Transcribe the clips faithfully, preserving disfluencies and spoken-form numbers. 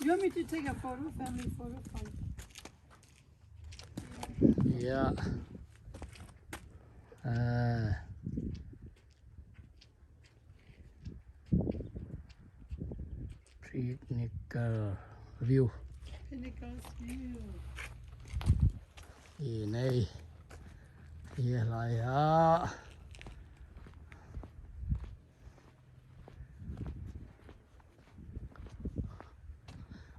You want me to take a photo, family photo from? Yeah. Uh, Pinnacle View. Pinnacle's View. Hi nei. Hi lai ah.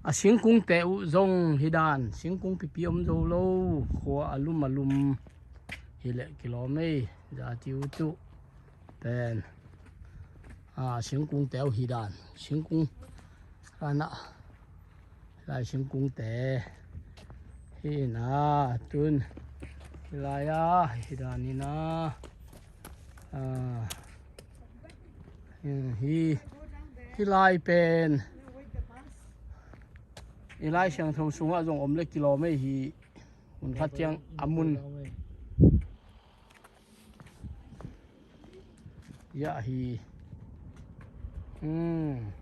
A singkungte uh zong hi dan, singkung pipi om zo lo, khua a lum a lum hi leh kilawm ei, zati uh tuh pen. A singkungte uh hi dan, singkung ana lai singkungte hi na tun hi lai a hi dan hi na. A, hi, hi lai pen i Lai Siangtho sungah zong om le kilawm ei hi. Hun khat ciang a mun ya hi. Hmm.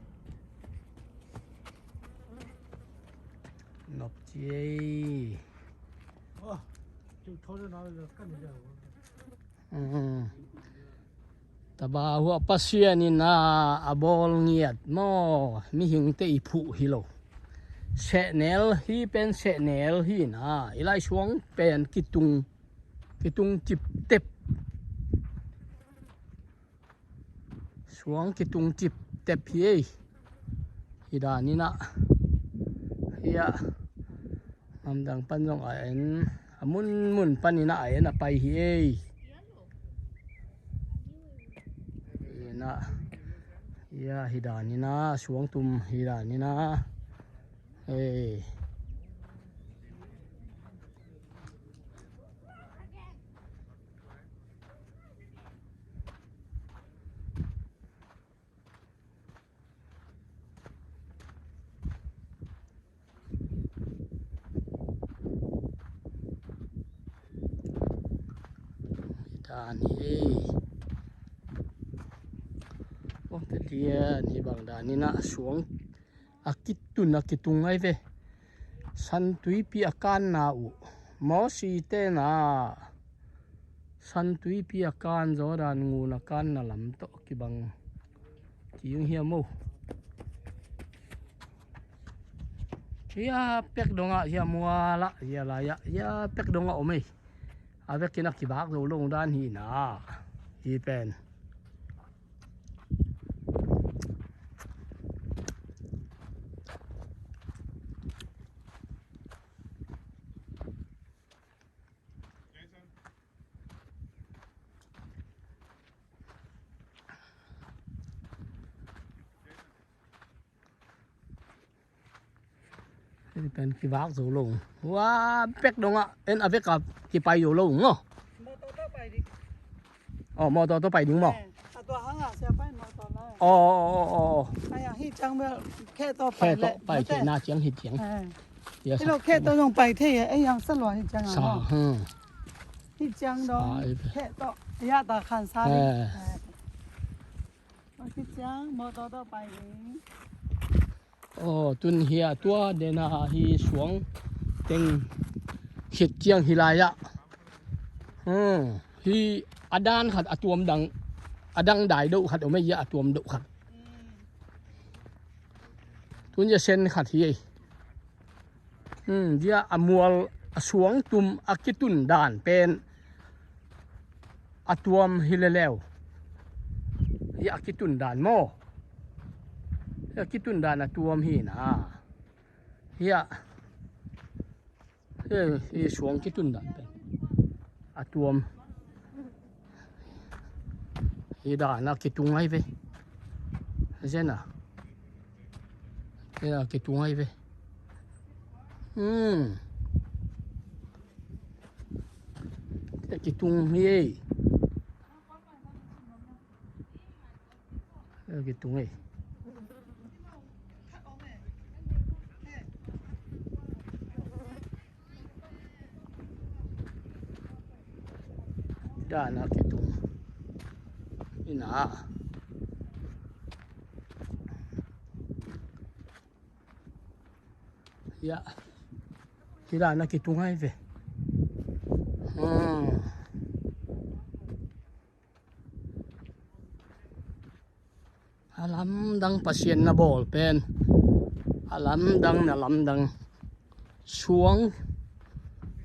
Nop ci ei. Hmm. Tabau ah Pasian in a, a bawl ngiat maw, mihingte i phuh hi lo. Sehnel hi pen sehnel hi na, i lai suang pen kitung, kitung ciptep. Suang kitung ciptep hi ei. Hi dan hi na. Hi a. Namdang pan zong a en, a munmun panin a en a pai hi ei. Hi na. Hi a, hi dan hi na, suang tum hi dan hi na. Ei. Dan hi ei. Bang te lian hi bang dan hi na suang a kitun a kitung ai ve. San tuipi a kanna uh. Mosi tena San tuipi a kan Jordan ngun a kanna lam tawh kibang. Kiung hiam o. Hia pek dongah hia muala hia laia hia pek dongah om ei. A vekin a kibak zo lo dan hi na. Hi pen. Hei pen kivak zo lo. Hua pek dongah en a vekah kipai zo lo maw? Motor tawh pai ding. Aw, motor tawh pai ding maw? Eh, a tua hangah sia pai motor lai. Aw, aw, aw, aw, aw. Ai yang hih ciang bel khe tawh pai leh. Khe tawh pai thei na ciang hih ciang. Eh. Hih lo khe tawh zong pai thei e, ai yang sa lua hih ciang ah maw? Hih ciang dong khe tawh. Ya ta khan sa ding. Eh. Hih ciang motor tawh pai ding. Aw, tun hi a tua dena hi suang teng khit ciang hi lai ah. Hmm, hi a dan khat a tuam dang, a dang dai doh khat om ei a tuam doh khat. Tun hi a sen khat hi ei. Hmm, hi a a mual a suang tum a kitun dan pen a tuam hi leleu. Hi a kitun dan maw? Hi a kitun dan a tuam hi na. Hi a, hi, hi suang kitun dan pen a tuam. Hi dan a kitung ai ve. Zen a. Hi a kitung ai ve. Hmm. Hi a kitung hi ei. Hi a kitung ei. Dan a kitung. Ina. Ia, hi dan a kitung ahi ve. Hmm. A lamdang Pasian na bawl pen, a lamdang, na lamdang. Suang,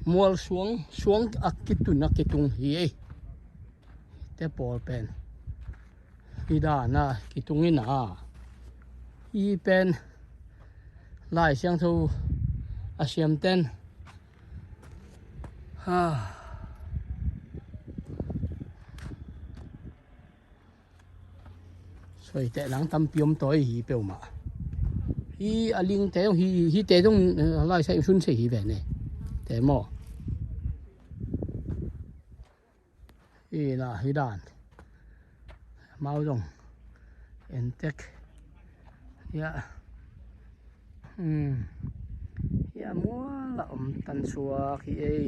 mual suang, suang a kitun a kitung hi ei. Te pawl pen hi dan a kitung in a, hi pen Lai Siangtho a siamten, ha, soi teh nang tampi om tawi hi peuhmah. Hi a ling te zong hi, hi te zong, eh, Lai Siangtho sun sei hi ve ne. Te maw? Hi na, hi dan. Mau zong en tek. Ia. Hmm. Ia, mual a om tan suak hi ei.